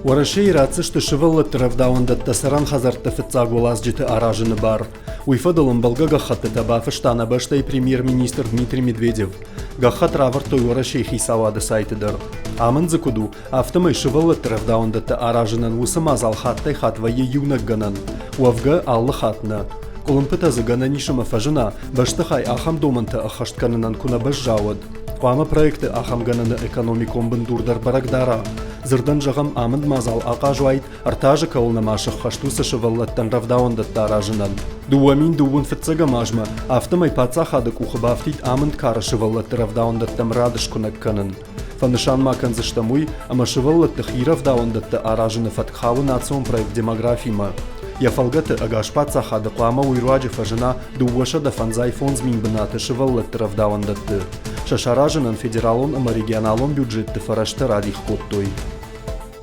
Уӕрӕсейы ратдзысты сывӕллӕтты рӕвдауӕндӕттӕ цӕрӕн хӕдзӕртты фыццаг уӕладзджыты аразыны бар. Уый фӕдыл ӕмбӕлгӕ гӕххӕттытӕ бафыста нӕ бӕстӕйы премьер-министр Дмитрий Медведев. Гӕххӕтт равӕрдтой Уӕрӕсейы хицауады сайты дӕр. Амынд дзы куыд у, афтӕмӕй сывӕллӕтты рӕвдауӕндӕттӕ аразынӕн уыцы мадзал хаттӕй-хатт вӕййы иунӕг гӕнӕн. Уӕвгӕ, алы хатт нӕ. Къуылымпытӕ дзы гӕнӕн ис ӕмӕ фӕзына, бӕстыхай ахӕм домӕнтӕ ӕххӕст кӕнынӕн куы нӕ бӕзза, уӕд. Хъуамӕ проекты ахӕм гӕнӕны экономикон бындур дӕр бӕрӕг дара. Дзырдӕн зӕгъӕм, амынд мадзал ахъаз уаид, ӕртӕ азы кӕуыл нӕма сӕххӕст, уыцы сывӕллӕттӕн рӕвдауӕндӕттӕ аразынӕн. 2002 фыццӕгӕм азмӕ афтӕмӕй паддзахады къухы бафтид амынд кары сывӕллӕтты рӕвдауӕндӕттӕм рад скуынӕг кӕнын. Фӕнысан ма кӕндзыстӕм уый, ӕмӕ сывӕллӕтты хи рӕвдауӕндӕттӕ аразыны фӕтк хауы национ проект «Демографи-мӕ». Йӕ фӕлгӕты ӕгас паддзахады хъуамӕ уый руаджы фӕзына 255 мин бынаты сывӕллӕтты рӕвдауӕндӕтты. Сӕ саразынӕн федералон ӕмӕ регионалон бюджетты фӕрӕзтӕ радих кодтой.